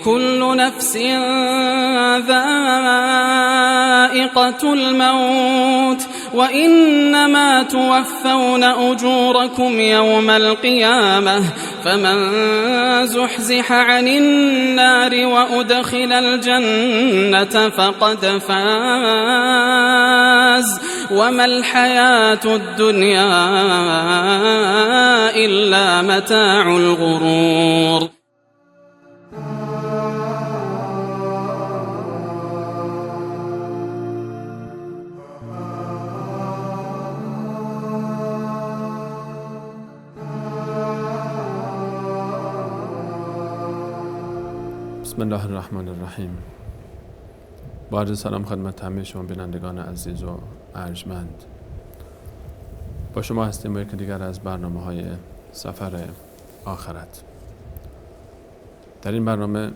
كل نفس ذائقة الموت وإنما توفون أجوركم يوم القيامة فمن زحزح عن النار وأدخل الجنة فقد فاز وما الحياة الدنيا إلا متاع الغرور. بسم الله الرحمن الرحیم. با عرض سلام خدمت همه شما بینندگان عزیز و ارجمند. با شما هستیم با یکی دیگر از برنامه‌های سفر آخرت. در این برنامه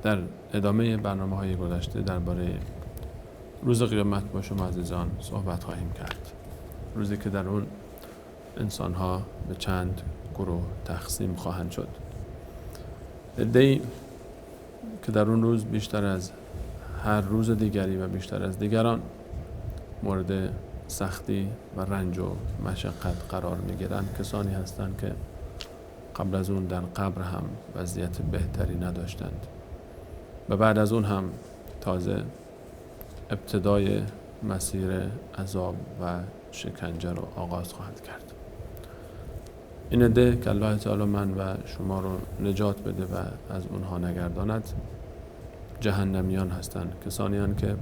در ادامه برنامه‌های گذشته درباره روز قیامت با شما عزیزان صحبت خواهیم کرد. روزی که در اون انسان‌ها به چند گروه تقسیم خواهند شد. عده‌ای که در اون روز بیشتر از هر روز دیگری و بیشتر از دیگران مورد سختی و رنج و مشقت قرار می‌گیرند، کسانی هستند که قبل از اون در قبر هم وضعیت بهتری نداشتند و بعد از اون هم تازه ابتدای مسیر عذاب و شکنجه رو آغاز خواهند کرد. این عده که الله تعالی من و شما رو نجات بده و از اونها نگرداند، جهنمیان هستند، کسانی هستند که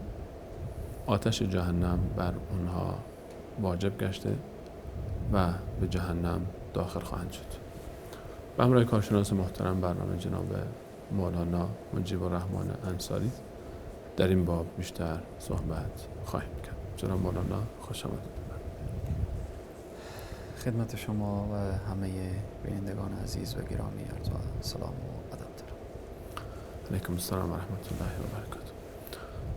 آتش جهنم بر اونها واجب گشته و به جهنم داخل خواهند شد. به همراه کارشناس محترم برنامه جناب مولانا مجیب الرحمن انصاری در این باب بیشتر صحبت خواهیم کرد. جناب مولانا خوش آمدید. خدمت شما و همه بینندگان عزیز و گرامی عرض سلام و ادب دارم. علیکم السلام و رحمت الله و برکاته.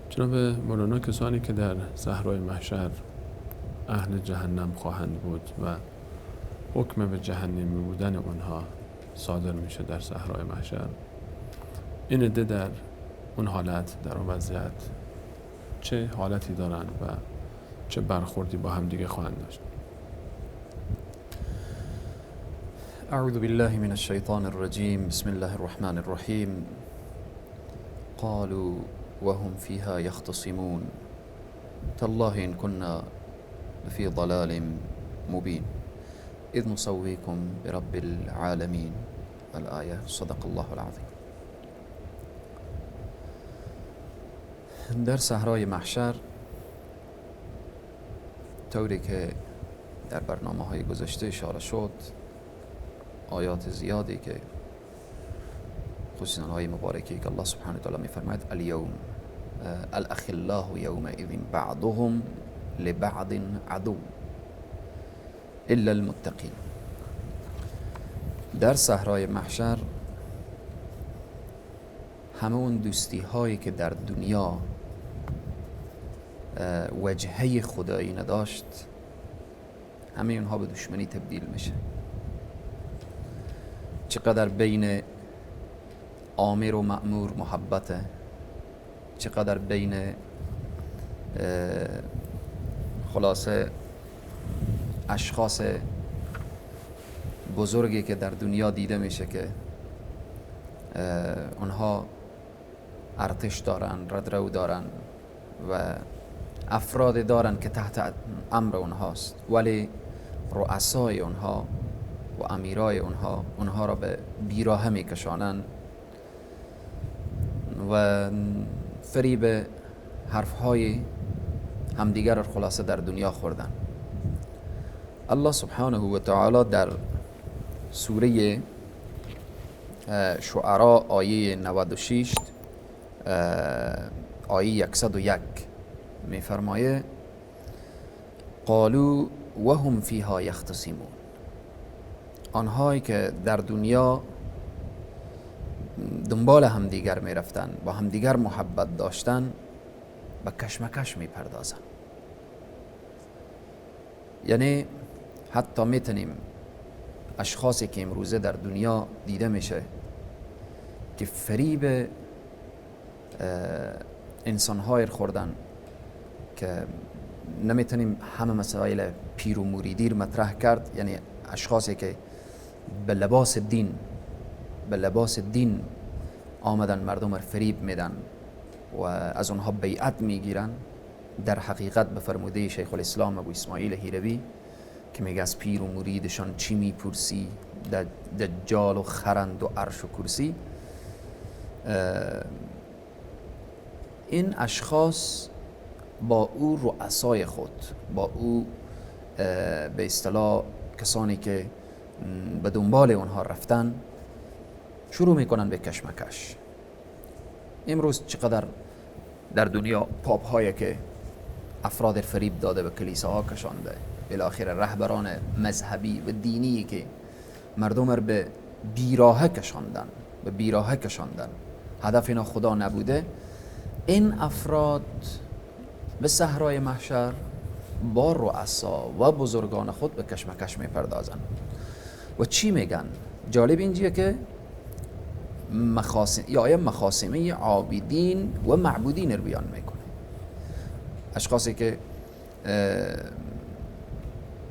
جناب مولانا، کسانی که در صحرای محشر اهل جهنم خواهند بود و حکم به جهنمی بودن اونها صادر میشه در صحرای محشر، این عده در اون حالت، در اون وضعیت چه حالتی دارند و چه برخوردی با هم دیگه خواهند داشت؟ أعوذ بالله من الشيطان الرجيم. بسم الله الرحمن الرحيم. قالوا وهم فيها يختصمون تالله إن كنا لفي ضلال مبين إذ نسويكم برب العالمين. الآية. صدق الله العظيم. در صحرای محشر طوری که در برنامه‌های گذشته اشاره شد، آیات زیادی که خصوصا آیه مبارکی که الله سبحانه و تعالی می‌فرماید الیوم الاخلاء یومئذ بعضهم لبعض عدو الا المتقین. در صحرای محشر همه اون دوستی هایی که در دنیا وجهه خدایی نداشت، همه اونها به دشمنی تبدیل میشه. چقدر بین آمر و مأمور محبته، چقدر بین خلاصه اشخاص بزرگی که در دنیا دیده میشه که اونها ارتش دارن، ردرو دارن و افراد دارن که تحت امر اونهاست، ولی رؤسای اونها و امیرای اونها اونها را به بیراهه میکشانند و فریب حرفهای همدیگر را خلاصه در دنیا خوردن. الله سبحانه و تعالی در سوره شعراء آیه 96 آیه 101 میفرمایه قالوا وهم فیها یختصمون. آنهایی که در دنیا دنبال همدیگر میرفتن، با همدیگر محبت داشتن، به کشمکش میپردازن. یعنی حتی میتونیم اشخاصی که امروزه در دنیا دیده میشه که فریب انسان‌های خوردن که نمیتونیم همه مسائل پیر و مریدی رو مطرح کرد، یعنی اشخاصی که به لباس دین آمدن مردم رو فریب میدن و از اونها بیعت میگیرن. در حقیقت به فرموده شیخ الاسلام ابو اسماعیل هیروی که میگه از پیر و مریدشان چی میپرسی، دجال و خرند و عرش و کرسی، این اشخاص با او رؤسای خود، با او به اصطلاح کسانی که به دنبال اونها رفتن، شروع میکنن به کشمکش. امروز چقدر در دنیا پاپ هایی که افراد فریب داده به کلیساها کشانده، بالاخره رهبران مذهبی و دینی که مردم رو به بیراهه کشاندن، هدف اینا خدا نبوده، این افراد به صحرای محشر با رؤسا و بزرگان خود به کشمکش میپردازن و چی میگن؟ جالب اینجیه که مخاصمه عابدین و معبودین رو بیان میکنه. اشخاصی که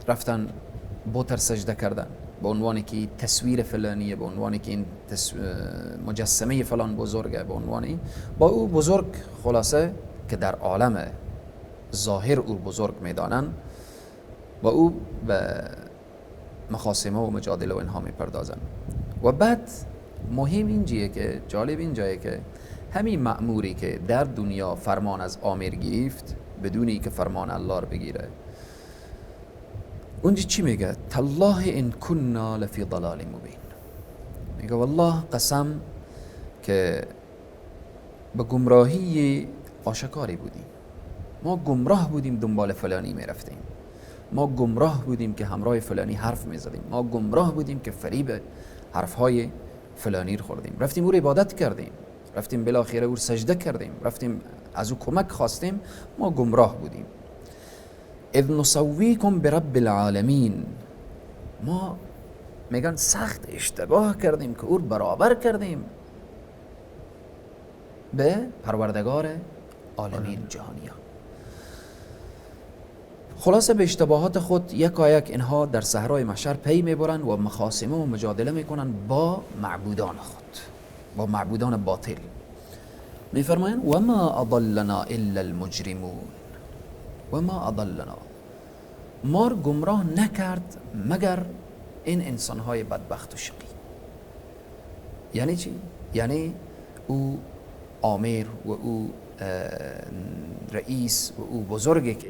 رفتن بتر سجده کردن به عنوان که تصویر فلانیه، به عنوان که این مجسمه فلان بزرگه، به عنوان این با او بزرگ، خلاصه که در عالم ظاهر او بزرگ میدانن، با او به مخاصمه و مجادله و اینها میپردازن. و بعد مهم اینجیه که جالب اینجایه که همین مأموری که در دنیا فرمان از آمر گرفت بدون اینکه فرمان الله رو بگیره، اونجا چی میگه؟ تالله ان كنا لفی ضلال مبین. میگه والله قسم که به گمراهی آشکاری بودیم، ما گمراه بودیم دنبال فلانی میرفتیم، ما گمراه بودیم که همراه فلانی حرف میزدیم، ما گمراه بودیم که فریب حرفهای فلانی رو خوردیم، رفتیم او رو عبادت کردیم، رفتیم بالاخره او رو سجده کردیم، رفتیم از او کمک خواستیم، ما گمراه بودیم. اذ نسویکم برب العالمین، ما میگن سخت اشتباه کردیم که او رو برابر کردیم به پروردگار عالمین جهانیان. خلاصه به اشتباهات خود یکایک اینها در صحرای محشر پی میبرن و مخاصمه و مجادله میکنن با معبودان خود، با معبودان باطل. میفرمایند و ما اضلنا الا المجرمون. و ما اضلنا، ما رو گمراه نکرد مگر این انسانهای بدبخت و شقی. یعنی چی؟ یعنی او آمر و او رئیس و او بزرگی که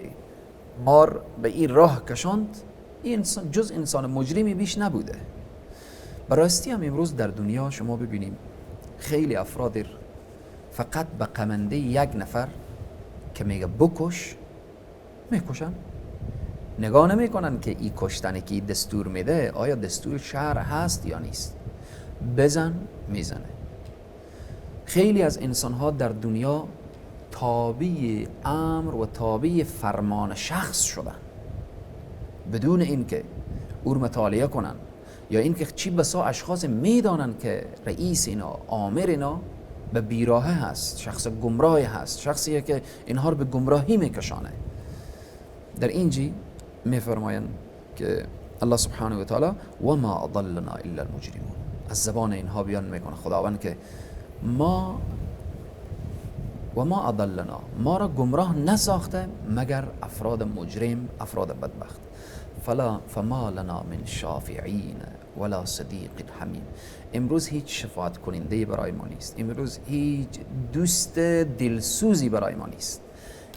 مار به این راه کشاند، این انسان جز انسان مجرمی بیش نبوده. براستی هم امروز در دنیا شما ببینیم خیلی افراد فقط به قمنده یک نفر که میگه بکش میکشن، نگاه نمیکنن که این کشتنی که دستور میده آیا دستور شرع هست یا نیست. بزن میزنه. خیلی از انسانها در دنیا تابع امر و تابع فرمان شخص شدن بدون اینکه او رو مطالعه کنن یا اینکه چی بسا اشخاص میدانن که رئیس اینا، آمر اینا به بیراهه هست، شخص گمراهی هست، شخصیه که اینها رو به گمراهی میکشانه. در اینجی میفرمایند که الله سبحانه و تعالی و ما اضلنا الا المجرمون. از زبان اینها بیان میکنه خداوند که ما و ما اضلنا، ما را گمراه نساخته مگر افراد مجرم، افراد بدبخت. فما لنا من شافعین ولا صدیق حمیم. امروز هیچ شفاعت کننده برای ما نیست، امروز هیچ دوست دلسوزی برای ما نیست.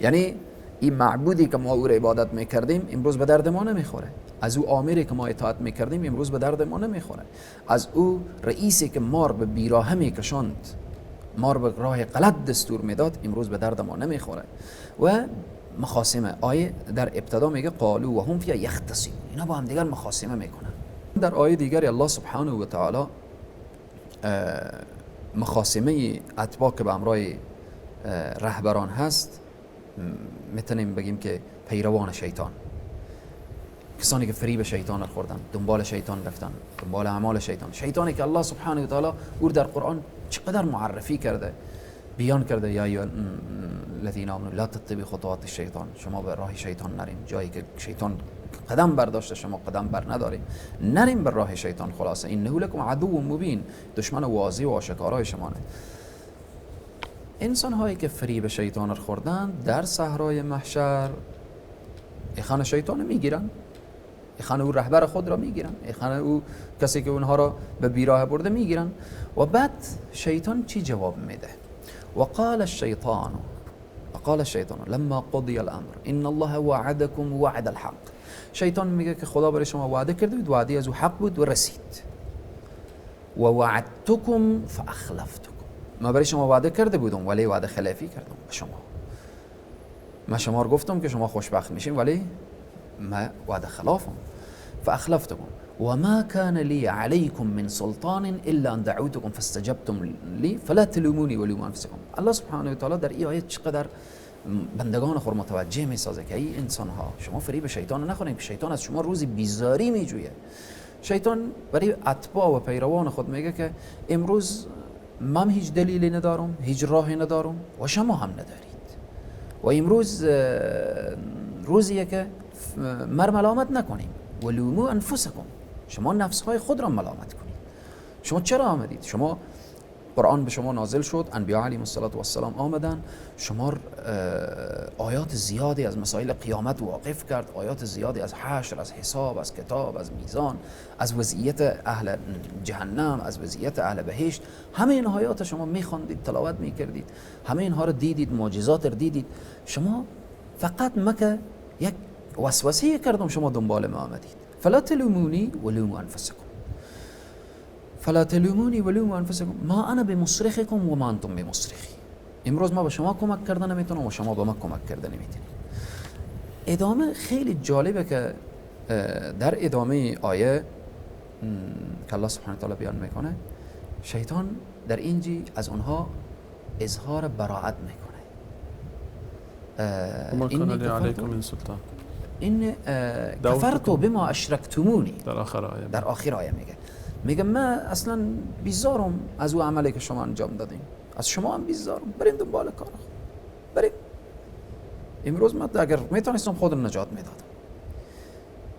یعنی این معبودی که ما او را عبادت میکردیم امروز به درد ما نمیخوره، از او آمری که ما اطاعت میکردیم امروز به درد ما نمیخوره، از او رئیسی که ما را به بیراهه میکشاند، ما را به راه غلط دستور میداد، امروز به درد ما نمیخوره. و مخاصمه، آیه در ابتدا میگه قالو و هم فیها یختصمون، اینا با هم دیگر مخاصمه میکنن. در آیه دیگر الله سبحانه و تعالی مخاصمه اتباع که به امرای رهبران هست، میتونیم بگیم که پیروان شیطان، کسانی که فریب شیطان رو خوردن، دنبال شیطان رفتن، دنبال اعمال شیطان، شیطانی که الله سبحانه و تعالی او در قرآن چقدر معرفی کرده، بیان کرده، یا ایها الذین آمنوا لا تتبعوا خطوات الشیطان، شما به راه شیطان نرین، جایی که شیطان قدم برداشته شما قدم بر نداریم، نریم بر راه شیطان. خلاصه انه لکم عدو مبین، دشمن واضح و آشکارای شمانه. انسان هایی که فریب شیطان رو خوردن در صحرای محشر اخوان شیطان میگیرن، اخوان او رهبر خود را میگیرن، اخوان او کسی که اونها را به بیراه برده میگیرن. و بعد شیطان چی جواب میده؟ وقال الشیطان لما قضی الامر ان الله وعدكم وعد الحق. شیطان میگه که خدا برای شما وعده کرده بود، وعده از او حق بود و رسید. و وعدتكم فاخلفتكم، ما برای شما وعده کرده بودم ولی وعده خلافی کردم به شما. ما شما رو گفتم که شما خوشبخت میشین ولی ما وعده خلافم. فاخلفتكم وما كان لي عليكم من سلطان الا ان دعوتكم فاستجبتم لي فلا تلوموني ولوموا انفسكم. الله سبحانه و تعالی در این آیه چقدر بندگان خود متوجه میسازه که ای انسان ها، شما فریب شیطان نخورین که شیطان از شما روزی بیزاری میجویه. شیطان برای اتباع و پیروان خود میگه که امروز من هیچ دلیلی ندارم، هیچ راهی ندارم و شما هم ندارید، و امروز روزیه که مر ملامت نکنیم. ولوموا انفسکم، شما نفسهای خود را ملامت کنید. شما چرا آمدید؟ شما قرآن به شما نازل شد، انبیا علیهم الصلاة والسلام آمدن، شما آیات زیادی از مسائل قیامت واقف کرد، آیات زیادی از حشر، از حساب، از کتاب، از میزان، از وضعیت اهل جهنم، از وضعیت اهل بهشت، همه این آیات شما میخواندید، تلاوت میکردید، همه اینها رو دیدید، معجزات رو دیدید. شما فقط مکه یک وسوسه کردم، شما دنبال ما آمدید. فلا تلومونی ولوموا انفسکم، فلا تلومونی ولوموا انفسکم ما انا بمصرخکم و ما انتم بمصرخی. امروز ما به شما کمک کرده نمیتونم و شما به ما کمک کرده نمیتونید. ادامه خیلی جالبه که در ادامه آیه که الله سبحانه وتعالی بیان میکنه، شیطان در اینجی از اونها اظهار براعت میکنه. وما كان لي عليكم من سلطان این کفرت بما اشرکتمونی، در آخر آیه، در آخر آیه میگه من اصلا بیزارم از او عملی که شما انجام دادین، از شما هم بیزارم، بریم دنبال کار خود، بریم. امروز من اگر میتونستم خودم نجات میدادم.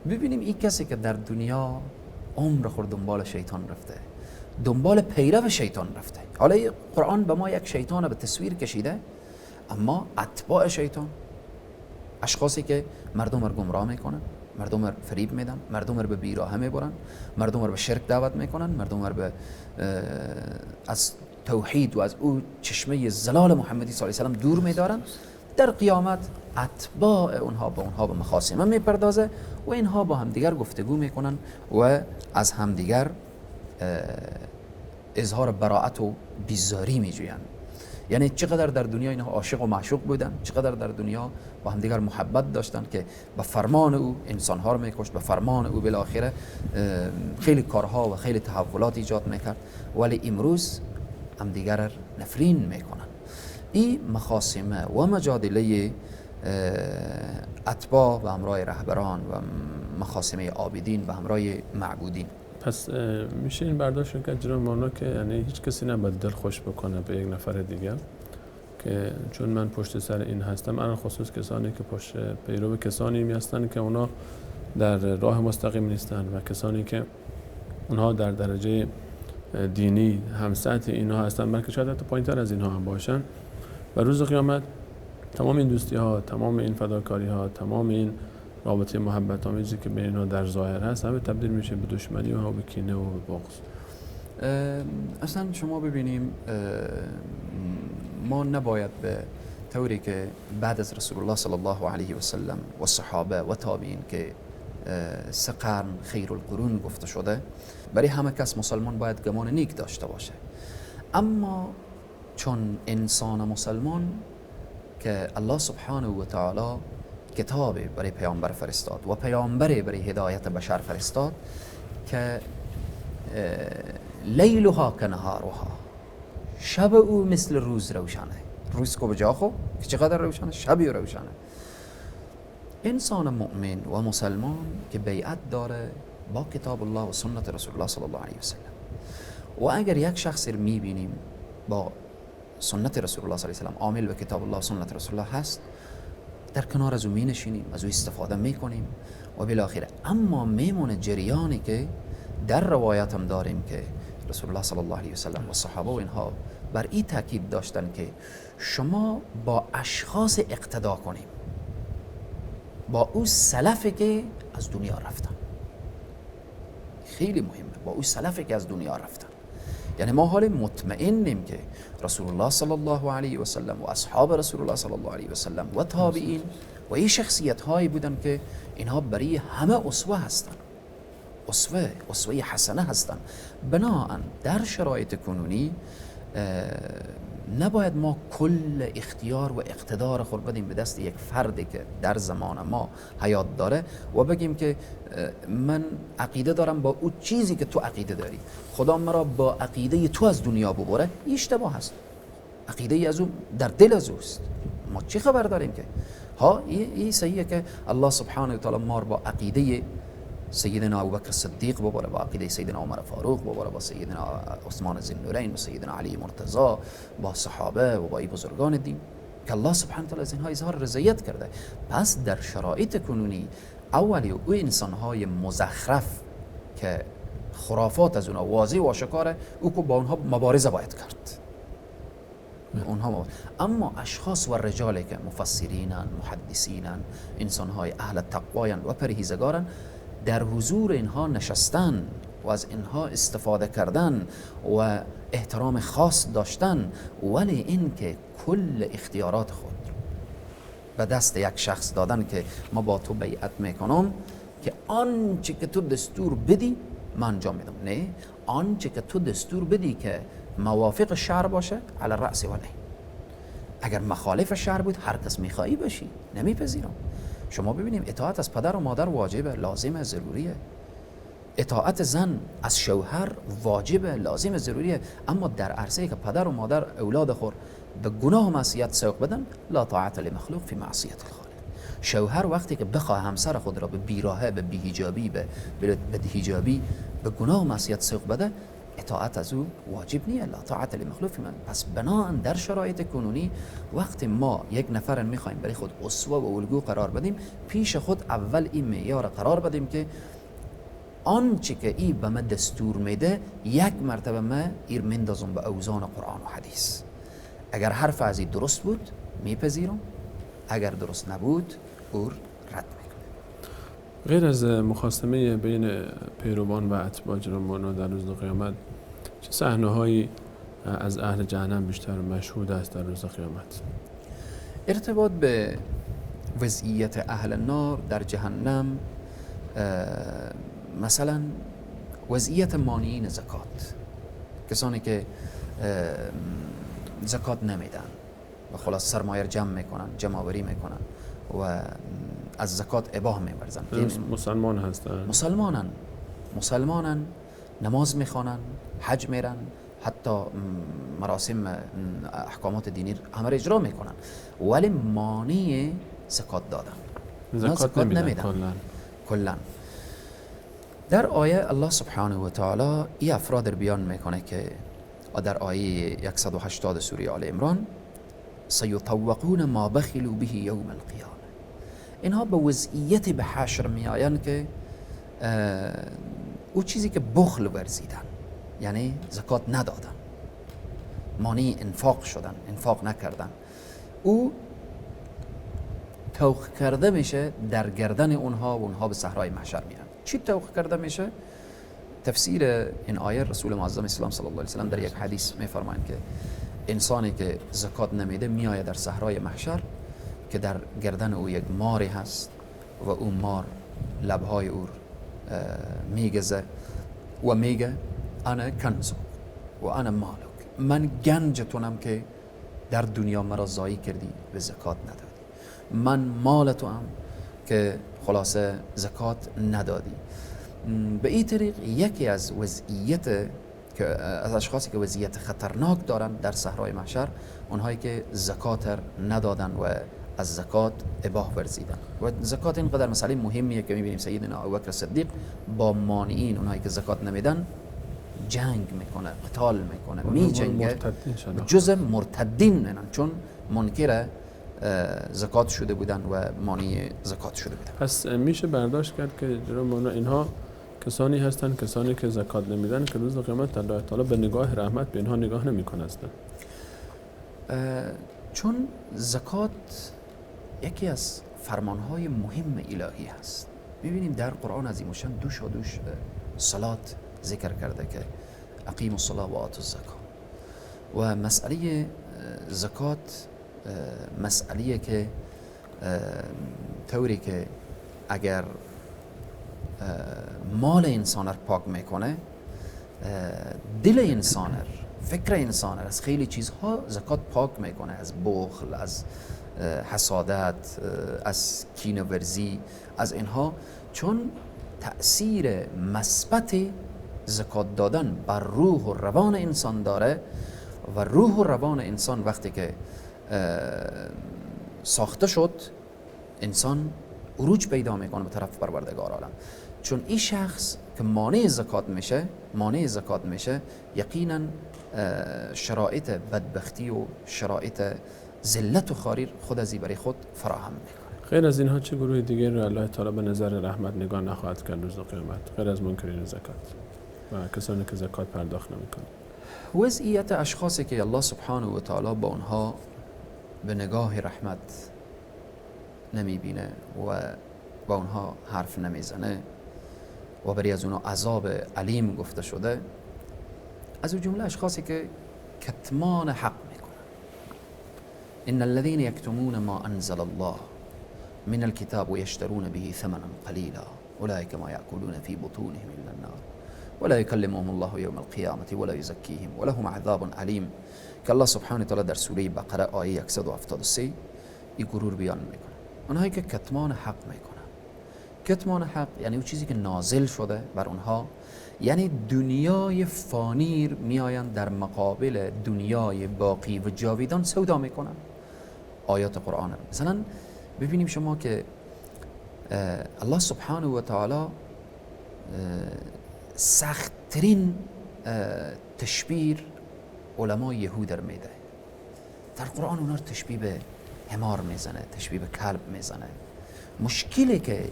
ببینیم این کسی که در دنیا عمر خود دنبال شیطان رفته، دنبال پیرو شیطان رفته. حالا قرآن به ما یک شیطان به تصویر کشیده، اما اتباع شیطان، اشخاصی که مردم رو گمراه میکنن، مردم رو فریب میدن، مردم رو به بیراهه میبرن، مردم رو به شرک دعوت میکنن، مردم رو به از توحید و از او چشمه زلال محمدی صلی الله علیه و سلم دور میدارن. در قیامت اتباع اونها با اونها به مخاصمه میپردازه و اینها با همدیگر گفتگو میکنن و از همدیگر اظهار براعت و بیزاری میجوین. یعنی چقدر در دنیا اینها عاشق و معشوق بودن، چقدر در دنیا با همدیگر محبت داشتن که به فرمان او انسانها رو میکشت، به فرمان او بالاخره خیلی کارها و خیلی تحولات ایجاد میکرد، ولی امروز همدیگر نفرین میکنن. این مخاصمه و مجادله اتباع به همراه رهبران و مخاصمه عابدین به همراه معبودین. پس میشه این برداشت کرد جناب مولانا که یعنی هیچ کسی نباید دل خوش بکنه به یک نفر دیگه که چون من پشت سر این هستم، الان خصوص کسانی که پشت پیرو کسانی هستن که اونا در راه مستقیم نیستن و کسانی که اونها در درجه دینی هم سطح اینها هستن، بلکه شاید حتی پایین‌تر از اینها هم باشن، و روز قیامت تمام این دوستی ها، تمام این فداکاری ها، تمام این رابطه محبت آمیزی که بین اینها در ظاهر هست، همه تبدیل میشه به دشمنی و به کینه و به بغض. اصلا شما ببینیم ما نباید به طوری که بعد از رسول الله صلی الله علیه و سلم و صحابه و تابعین که سه قرن خیر القرون گفته شده، برای همه کس مسلمان باید گمان نیک داشته باشه. اما چون انسان مسلمان که الله سبحانه و تعالی کتاب برای پیامبر فرستاد و پیامبر برای هدایت بشر فرستاد که لیلها کنهارها، شب او مثل روز روشنه. روز کو بجا خو که چقدر روشنه، شب او روشنه. انسان مؤمن و مسلمان که بیعت داره با کتاب الله و سنت رسول الله صلی الله علیه و سلم، و اگر یک شخص رو میبینیم با سنت رسول الله صلی الله علیه و سلم، عامل به کتاب الله و سنت رسول الله هست، در کنار از او می نشینیم، از او استفاده می کنیم و بالاخره. اما میمونه جریانی که در روایت هم داریم که رسول الله صلی الله علیه و سلم و صحابه و اینها بر این تاکید داشتن که شما با اشخاص اقتدا کنیم، با او سلفی که از دنیا رفتن. خیلی مهمه، با او سلفی که از دنیا رفتن. یعنی ما حال مطمئنیم که رسول الله صلی الله علیه و سلم و اصحاب رسول الله صلی الله علیه و سلم و تابعین و این شخصیت هایی بودن که اینها برای همه اسوه هستن، اسوه حسنه هستن. بناهن در شرایط کنونی نباید ما کل اختیار و اقتدار خود بدیم به دست یک فردی که در زمان ما حیات داره و بگیم که من عقیده دارم با او چیزی که تو عقیده داری، خدا مرا با عقیده تو از دنیا ببره. اشتباه هست. عقیده از او در دل از اوست، ما چی خبر داریم که ها این صحیحه که الله سبحانه و تعالی ما را با عقیده سیدنا ابوبکر صدیق ببره، با عقیده سیدنا عمر فاروق ببره، با سیدنا عثمان ذوالنورین و سیدنا علی مرتضی، با صحابه و با ای بزرگان دین که الله سبحانه و تعالی از اینها اظهار رضایت کرده. پس در شرایط کنونی اولی او انسانهای مزخرف که خرافات از اونها واضح و آشکاره، او که با اونها مبارزه باید کرد. اونها اما اشخاص و رجالی که مفسرینن، محدثینن، انسانهای اهل تقواین و پرهیزگارن، در حضور اینها نشستن و از اینها استفاده کردن و احترام خاص داشتن، ولی اینکه کل اختیارات خود به دست یک شخص دادن که ما با تو بیعت میکنم که آنچه که تو دستور بدی من انجام میدم، نه آنچه که تو دستور بدی که موافق شرع باشه علی الرأس و العین. اگر مخالف شرع بود هر کس میخوایی باشی نمیپذیرم. شما ببینیم اطاعت از پدر و مادر واجبه، لازمه، ضروریه. اطاعت زن از شوهر واجبه، لازمه، ضروریه. اما در عرصه که پدر و مادر اولاد خود به گناه و معصیت سوق بدن، لا طاعت لمخلوق فی معصیت الخالق. شوهر وقتی که بخواه همسر خود را به بیراهه، به بی‌حجابی، به بدحجابی، به گناه و معصیت سوق بده، اطاعت از او واجب نیه، لا طاعت لمخلوق فی من. پس بناهن در شرایط کنونی وقتی ما یک نفر میخوایم برای خود اسوه و الگو قرار بدیم، پیش خود اول این معیار قرار بدیم که آنچه که ای به ما دستور میده یک مرتبه ما ایر مندازم به اوزان قرآن و حدیث. اگر حرف از این درست بود میپذیرم، اگر درست نبود اور رد میکنم. غیر از مخاصمه بین پیروان و اتباع جناب مولانا در روز قیامت، چه صحنه‌هایی از اهل جهنم بیشتر مشهود است در روز قیامت؟ ارتباط به وضعیت اهل نار در جهنم، مثلا وضعیت مانعین زکات، کسانی که زکات نمیدن و خلاص سرمایه جمع میکنن، جمع آوری میکنن و از زکات اباه میورزن. مسلمان هستن، مسلمانن، نماز میخوانن، حج میرن، حتی مراسم احکامات دینی همه را اجرا میکنن، ولی مانع زکات دادن، زکات نمیدن کلا. در آیه الله سبحانه و تعالی این افراد رو بیان میکنه که در آیه 180 سوره آل عمران، سیطوقون ما بخلوا به یوم القیامه. اینها به وضعیت به حشر میآیند که او چیزی که بخل ورزیدن، یعنی زکات ندادن، مانع انفاق شدن، انفاق نکردن، او توق کرده میشه در گردن اونها و اونها به صحرای محشر میرن. چی توق کرده میشه؟ تفسیر این آیه رسول معظم اسلام صلی الله علیه و سلم در یک حدیث میفرمایند که انسانی که زکات نمیده میآید در صحرای محشر که در گردن او یک ماری هست و او مار لبهای او میگزه و میگه انا کنزک و انا مالک، من گنجتونم که در دنیا مرا ضایع کردی و زکات ندادی، من مال تو هم که خلاصه زکات ندادی. به این طریق یکی از وضعیت که از اشخاصی که وضعیت خطرناک دارن در صحرای محشر، اونهایی که زکات ندادن و از زکات اباه ورزیدن. و زکات اینقدر مسئله مهمیه که میبینیم سیدنا ابوبکر صدیق با مانعین، اونهایی که زکات نمیدن، جنگ میکنه، قتال میکنه، میجنگه، جز مرتدین منن، چون منکر زکات شده بودن و مانع زکات شده بودن. پس میشه برداشت کرد که جناب مولانا اینها کسانی هستند، کسانی که زکات نمیدن، که روز قیامت الله تعالی به نگاه رحمت به اینها نگاه نمیکنه اصلا. چون زکات یکی از فرمانهای مهم الهی هست. میبینیم در قرآن عظیم الشان دوش و دوش صلات ذکر کرده که اقیم الصلاة و آتوا الزکات، و مسئله زکات مسئله که طوری که اگر مال انسان رو پاک میکنه، دل انسان رو، فکر انسان رو از خیلی چیزها زکات پاک میکنه، از بخل، از حسادت، از کینه ورزی، از اینها، چون تأثیر مثبت زکات دادن بر روح و روان انسان داره و روح و روان انسان وقتی که ساخته شد، انسان عروج پیدا میکنه به طرف پروردگار عالم. چون این شخص که مانع زکات میشه، یقینا شرایط بدبختی و شرایط ذلت و خواری خود از برای خود فراهم میکنه. غیر از اینها چه گروه دیگه رو الله تعالی به نظر رحمت نگاه نخواهد کرد روز قیامت غیر از منکرین زکات و کسانی که زکات پرداخت نمیکنند؟ وضعیت اشخاصی که الله سبحانه و تعالی با اونها به نگاه رحمت نمیبینه و با اونها حرف نمیزنه و برای از اونها عذاب علیم گفته شده، از جمله اشخاصی که کتمان حق میکنن. ان الذين يكتمون ما انزل الله من الكتاب ويشترون به ثمنا قليلا اولئك ما يأكلون في بطونهم الا النار ولا يكلمهم الله يوم القيامة ولا يزكيهم ولهم عذاب علیم، که الله سبحانه وتعالی در سوره بقره آیه 173 این گروه بیان میکنه. اونهایی که کتمان حق میکنن. کتمان حق یعنی اون چیزی که نازل شده بر اونها، یعنی دنیای فانی میآیند در مقابل دنیای باقی و جاویدان سودا میکنن آیات قرآن. مثلا ببینیم شما که الله سبحانه و تعالی سختترین تشبیه علمای یهود در میده. در قرآن اونا رو تشبیه به حمار میزنه، تشبیه به کلب میزنه. مشکلی که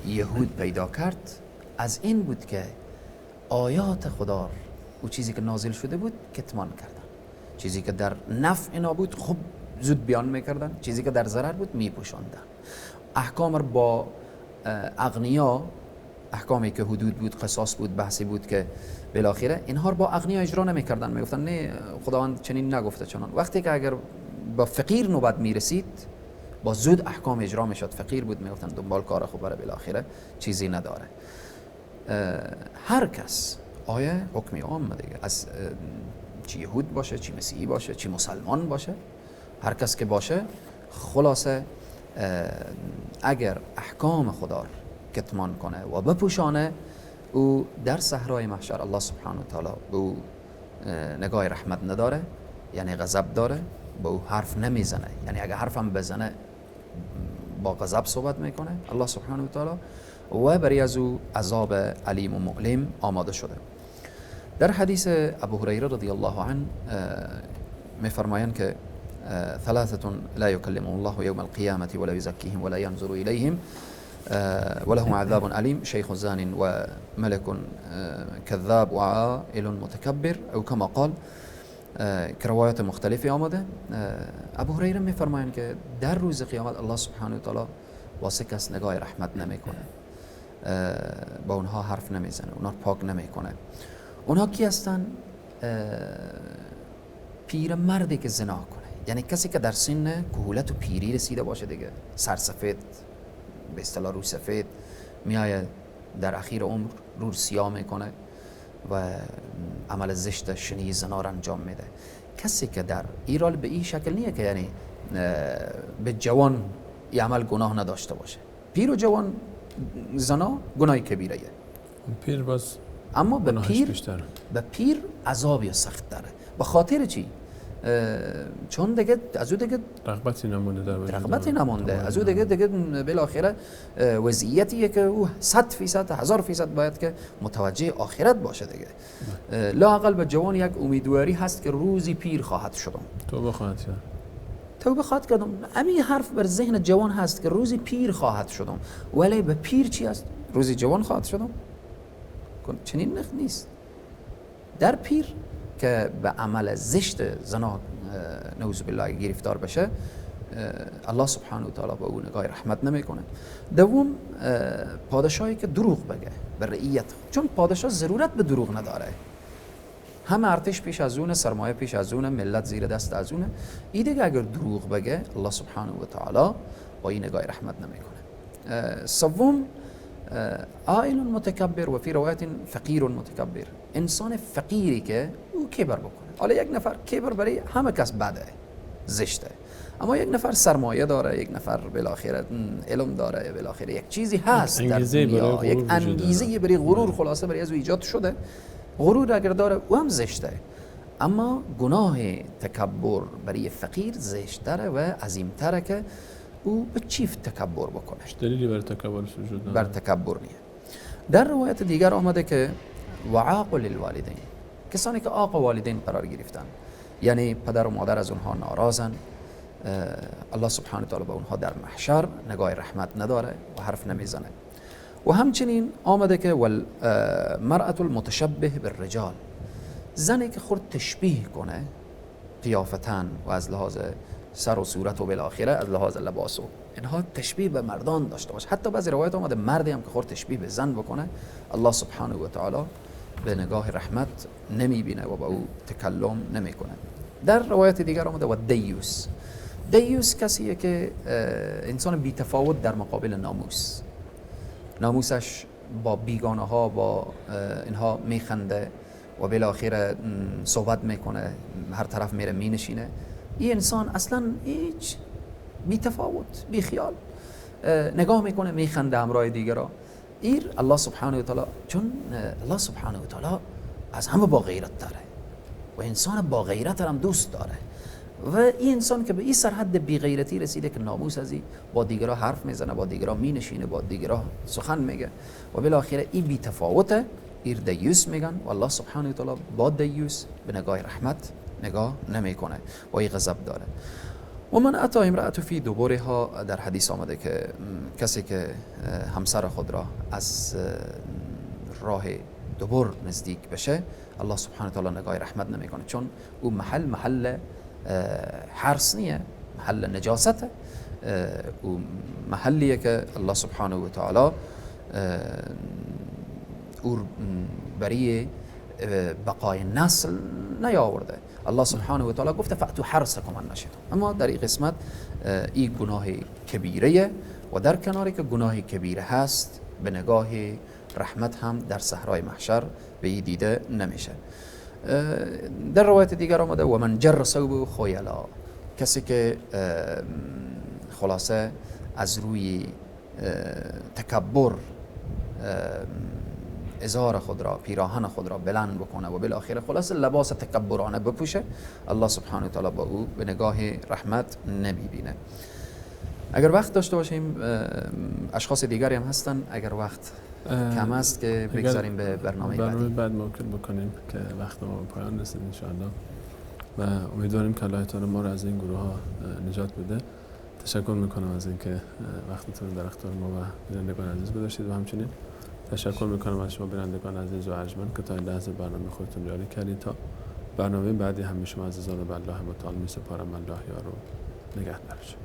یهود پیدا کرد از این بود که آیات خدا و چیزی که نازل شده بود کتمان کردن، چیزی که در نفع اینا بود خب زود بیان میکردن، چیزی که در ضرر بود میپوشاندن. احکام رو با اغنیا، احکامی که حدود بود، قصاص بود، بحثی بود که بالاخره اینها رو با اغنیا اجرا نمیکردن، میگفتن نه خداوند چنین نگفته چنان. وقتی که اگر با فقیر نوبت میرسید با زود احکام اجرا میشد، فقیر بود میگفتن دنبال کار خوب بره، بالاخره چیزی نداره. هر کس آیه حکمی عام دیگه، از چی یهود باشه، چی مسیحی باشه، چی مسلمان باشه، هر کس که باشه، خلاصه اگر احکام خدا کتمان کنه و بپوشانه، او در صحرای محشر الله سبحانه و تعالی به او نگاه رحمت نداره، یعنی غضب داره، با او حرف نمیزنه، یعنی اگر حرفم بزنه با غضب صحبت میکنه الله سبحانه و تعالی، و برای از او عذاب علیم و مؤلم آماده شده. در حدیث ابو هریره رضی الله عنه میفرمایند که ثلاثة لا يكلمهم الله يوم القيامة ولا يزكيهم ولا ينظر إليهم ولهم عذاب أليم شيخ زان وملك كذاب وعائل متكبر او كما قال، که روایات مختلفی آمده. ابو هریره میفرمایند که در روز قیامت الله سبحانه و تعالی واسه کس نگاه رحمت نمیکنه، با اونها حرف نمیزنه، اونها پاک نمیکنه. اونها کی هستن؟ پیرمردی که زنا کنه، یعنی کسی که در سن کهولت و پیری رسیده باشه دیگه، سرسفید به اصطلاح رو سفید، میآید در اخیر عمر رو سیاه میکنه و عمل زشت شنی زنا را انجام میده. کسی که در ایرال به این شکل نیه که یعنی به جوان ای عمل گناه نداشته باشه، پیر و جوان زنا گناه کبیره، پیر باز اما به پیر عذابی سخت داره. به خاطر چی؟ چون دیگه از او دیگه رغبتی نمونده، در رغبتی نمونده از او دیگه بالاخره وضعیتیه که او 100% 1000% باید که متوجه آخرت باشه دیگه. لااقل به جوان یک امیدواری هست که روزی پیر خواهد شدم، توبه خواهد کرد، توبه خواهد کردم. همین حرف بر ذهن جوان هست که روزی پیر خواهد شدم، ولی به پیر چی هست؟ روزی جوان خواهد شدم؟ چنین نیست. در پیر که به عمل زشت زنا نعوذ بالله گرفتار بشه، الله سبحانه و تعالی با او نگاه رحمت نمیکنه. دوم، پادشاهی که دروغ بگه به رعیت، چون پادشاه ضرورت به دروغ نداره، همه ارتش پیش از اونه، سرمایه پیش از اونه، ملت زیر دست از اونه. این دیگه اگر دروغ بگه الله سبحانه و تعالی با این نگاه رحمت نمیکنه. سوم، عائل متکبر و فی روایت فقیر متکبر، انسان فقیری که او کبر بکنه. حالا یک نفر کبر برای همه کس بده، زشته، اما یک نفر سرمایه داره، یک نفر بالاخره علم داره، بالاخره یک چیزی هست در دنیا، یک انگیزه برای غرور خلاصه برای از او ایجاد شده، غرور اگر داره او هم زشته. اما گناه تکبر برای فقیر زشتره و عظیمتره که او به چیف تکبر بکنه. دلیلی بر تکبر وجود نداره، بر تکبر نیه. در روایت دیگر آمده که وعاق للوالدین، کسانی که عاق والدین قرار گرفتن، یعنی پدر و مادر از اونها ناراضن، الله سبحانه و تعالی به اونها در محشر نگاه رحمت نداره و حرف نمیزنه. و همچنین آمده که والمرأة المتشبه بالرجال، زنی که خود تشبیه کنه قیافتن و از لحاظ سر و صورت و بالاخره از لحاظ لباس و اینها تشبیه به مردان داشته باشه. حتی بعضی روایت آمده مردی هم که خود تشبیه به زن بکنه الله سبحانه و تعالی به نگاه رحمت نمیبینه و با او تکلم نمیکنه. در روایت دیگر آمده و دیوس، دیوس کسیه که انسان بی تفاوت در مقابل ناموس، ناموسش با بیگانه ها با اینها میخنده و بالاخره صحبت میکنه، هر طرف میره مینشینه. این انسان اصلا هیچ بی تفاوت، بی خیال نگاه میکنه، میخنده همراه دیگرا. ایر الله سبحانه و تعالی، چون الله سبحانه و تعالی از همه با غیرت داره و انسان با غیرت هم دوست داره، و این انسان که به این سرحد بی غیرتی رسیده که ناموس از این با دیگرا حرف میزنه، با دیگرا مینشینه، با دیگرا سخن میگه و بالاخره این بی تفاوته، ایر دیوس میگن و الله سبحانه و تعالی با دیوس به نگاه رحمت نگاه نمیکنه و این غضب داره. و من اتا امرأة فی دبرها، در حدیث آمده که کسی که همسر خود را از راه دبر نزدیک بشه الله سبحانه و تعالی نگاه رحمت نمیکنه، چون او محل حرس نیه، محل نجاسته، او محلیه که الله سبحانه و تعالی او برای بقای نسل نیاورده. الله سبحانه و تعالی گفته فأتوا حرثکم ان شئتم، اما در این قسمت این گناه کبیره و در کناری که گناه کبیره هست به نگاه رحمت هم در صحرای محشر به این دیده نمیشه. در روایت دیگر آمده و من جر ثوبه خیلا، کسی که خلاصه از روی تکبر ازار خود را، پیراهن خود را بلند بکنه و بالاخره خلاصه لباس تکبرانه بپوشه، الله سبحانه و تعالی با او به نگاه رحمت نمیبینه. اگر وقت داشته باشیم اشخاص دیگری هم هستن، اگر وقت کم است که بگذاریم به برنامه بعدی. بعد ممکن بکنیم که وقت ما به پایان رسید انشاءالله و امیدواریم که الله تعالی ما را از این گروه ها نجات بده. تشکر میکنم از اینکه وقتتون رو در اختیار ما و بینندگان عزیز گذاشتید و همچنین تشکر میکنم از شما بینندگان عزیز و ارجمند که تا این لحظه برنامه خودتون جاری کردید. تا برنامه بعدی هم شما عزیزان رو به الله متعال میسپارم. الله یار و نگهدارشون.